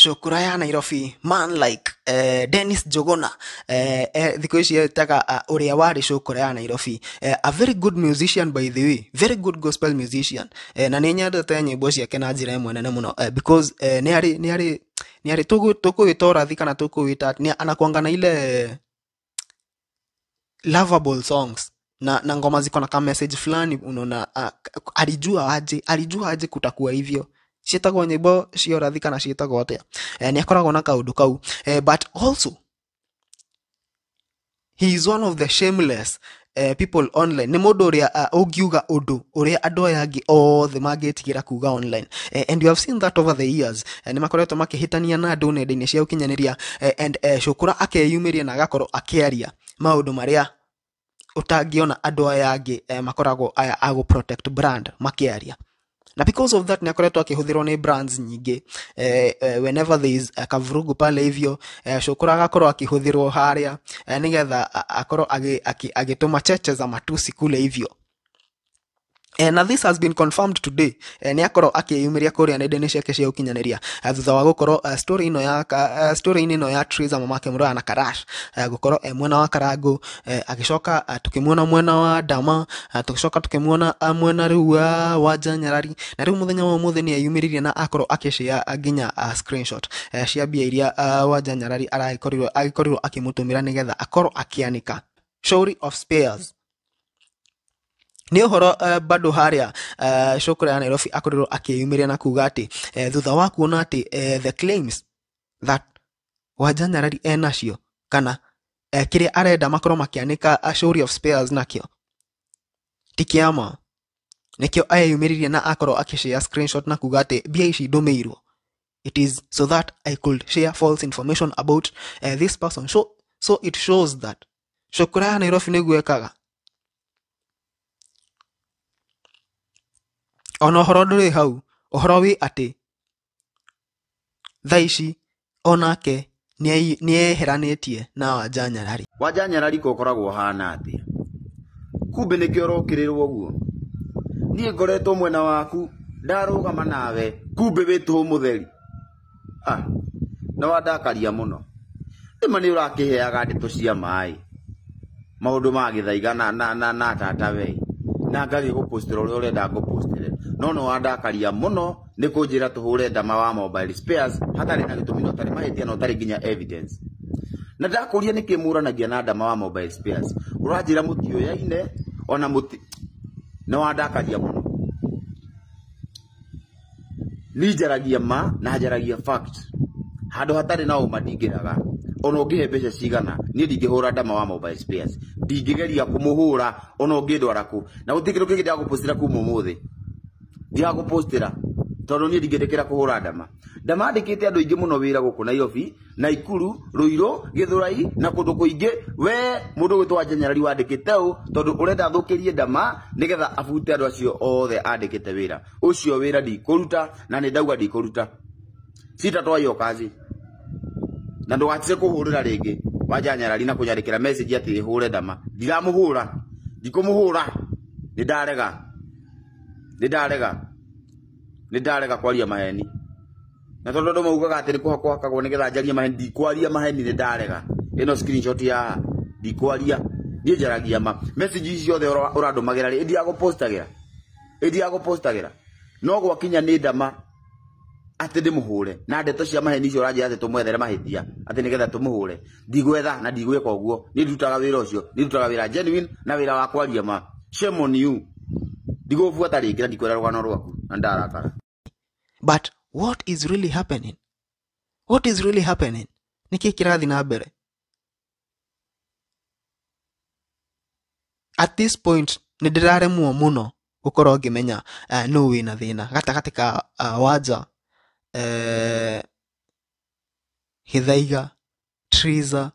Cukura ya Nairobi, man like Dennis Njuguna, thikũ ici etaga ũrĩa warĩ Cukura ya Nairobi, a very good musician by the way, very good gospel musician, na nĩ nyendete nyĩmbo ciake na njĩra ĩmwe nene mũno, because nĩ arĩ tũkũwĩta ũrathi kana tũkũwĩta nĩ anakuanga na ile lovable songs na ngoma ziko na ka message fulani. Unaona, alijua aje kutakuwa hivyo. Ciĩtagwo nyĩmbo cia ũrathi kana ciĩtagwo atĩa? Nĩ akoragwo na kaũndũ kau, but also he is one of the shameless people online. Nĩ mũndũ ũrĩa ũngiuga ũndũ ũrĩa andũ aya angĩ othe mangĩtigĩra kuga online, and you have seen that over the years. Nĩ makoretwo makĩhĩtania na andũ nenda-inĩ cia ũkinyanĩria, and Cukura akeyumĩria na agakorwo akĩaria maũndũ marĩa ũtangĩona andũ aya angĩ makoragwo aya a gũ protect brand makĩaria. Na because of that nĩ akoretwo akĩhũthĩrwo nĩ brands nyingĩ. Whenever there is kavurugu pale hivyo, Cukura agakorwo akĩhũthĩrwo harĩa, nĩgetha akorwo agĩtũma cheche za matusi kule hivyo. Na this has been confirmed today. Nĩ akorwo akĩyumĩria kũrĩa nenda-inĩ ciake cia ũkinyanĩria, thutha wa gũkorwo story ĩno ya story ĩno ya Triza mamake Mũraya na Karash, gũkorwo mwena wa Karangu, agĩcoka tũkĩmuona mwena wa Dama, tũgĩcoka tũkĩmuona mwena rĩu wa Wanja Nyarari, na rĩu mũthenya wa ũmũthĩ nĩ eyumĩririe na akorwo akĩshare nginya screenshot cia mbia iria Wanja Nyarari aragĩkorirwo agĩkorirwo akĩmũtũmĩra nĩgetha akorwo akĩanĩka Shauri of Spares. Nĩ ũhoro bado harĩa Cukura ya Nairobi akorirwo akĩyumĩria na kuga atĩ thutha wa kuona atĩ the claims that Wanja Nyarari enacio kana kĩrĩa arenda makorwo makĩanĩka Shauri of Spares nakĩo ti kĩama, nĩkĩo eyumĩririe na akorwo akĩshare screenshot na kuga atĩ mbia ici ndũmĩirwo, it is so that I could share false information about this person. So it shows that Cukura ya Nairobi nĩguo ekaga. Ona ũhoro ndũrĩ hau, ũhoro wĩ atĩ thaa ici onake nĩeheranĩtie na Wanja Nyarari. Wanja Nyarari ko ũkoragwo ũhana atĩa? Kumbe nĩkĩo ũrokĩrĩrwo ũguo. Niĩ ngoretwo mwena waku, ndarũgama nawe, kumbe wĩ tũhũ mũtheri. Ah, na wandakaria mũno. Ĩma nĩ ũrakĩheaga ndeto cia maĩ. Maũndũ ma Gĩthaiga na tata we. Na ngagĩ gũpostĩra ũrĩa ũrenda ngũpostĩre. No nĩ wandakaria mũno nĩ kũnjĩra tũhũre ndama wa mobile spares hatarĩ na gĩtũmi na ũtarĩ mahĩtia na ũtarĩ nginya evidence. Na ndakũria nĩkĩ mũranagia na ndama wa mobile spares. Ũranjĩra mũtiũyaine ona mũti nĩ wandakaria mũno. Niĩ njaragia ma na njaragia fact. Handũ hatarĩ na ũma ndingĩraga. Ona ũngĩhe mbeca cigana, niĩ ndingĩhũra ndama wa mobile spares. Ndingĩgeria kũmũhũra ona ũngĩndwara kũ. Na gũtirĩ kĩndũ kĩngĩ ndĩragũpostĩra kuma ũmũthĩ. Ndiragũpostĩra tondũ niĩ ndingĩtĩkĩra kũhũra ndama. Ndama andĩkĩte andũ aingĩ mũno wĩra gũkũ Nairobi, Naikuru, Ruiru, Gĩthũrai na kũndũ kũingĩ. We mũndũ ũgwĩtwo Wanja Nyarari wandĩkĩte ũ tondũ ũrenda athũkĩrie ndama nĩgetha abute andũ acio othe andĩkĩte wĩra. Ũcio wĩra ndikũruta na nĩ ndauga ndikũruta. Sitatoa hiyo kazi. Na ndũgatire kũhũrĩra rĩngĩ Wanja Nyarari na kũnyandĩkĩra message atĩ hũre ndama. Ndiramũhũra. Ndikũmũhũra. Nĩ ndarega. Nĩ ndarega. Nĩ ndarega kwaria maheni. Na tondũ andũ maugaga atĩ nĩ kũhakwo hakagwo nĩgetha njarie maheni, ndikwaria maheni, nĩ ndarega. Ĩno screenshot ya ndikwaria. Niĩ njaragia ma. Message ici ciothe ũrandũmagĩra rĩ, ndiragũpostagĩra. Ndiragũpostagĩra. No gwakinya nĩ ndama atĩ ndĩmũhũre na ndeto cia maheni icio ũranjĩra atĩ tũmwethere mahĩtia atĩ nĩgetha tũmũhũre, ndigwetha na ndigwĩka ũguo. Niĩ ndutaga wĩra ũcio, niĩ ndutaga wĩra genuine na wĩra wa kwaria ma. Shame on you. Ndigũbuata rĩngĩ na ndikwĩra rũgano rwaku na ndarakara. But what is really happening? What is really happening? Nĩkĩ kĩrathiĩ na mbere? At this point nĩ ndĩraremwo mũno gũkorwo ngĩmenya nũ wĩna thĩna gatagatĩ ka Wanja, Gĩthaiga, Triza,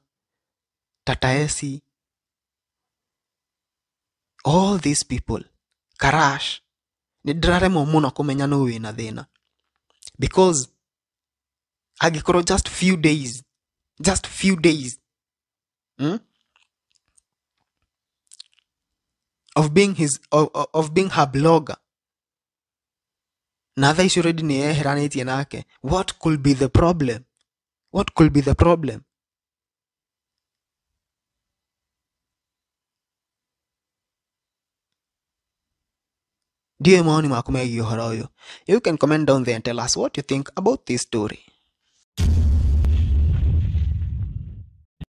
Tata Esi, all these people, Karash. Nĩ ndĩraremwo mũno kũmenya nũ wĩna thĩna, because angĩkorwo just few days, Of being his of being her blogger. Na thaa ici already nĩ eheranĩtie nake. What could be the problem? What could be the problem? Ndiũĩ mawoni maku megiĩ ũhoro ũyũ. You can comment down there and tell us what you think about this story.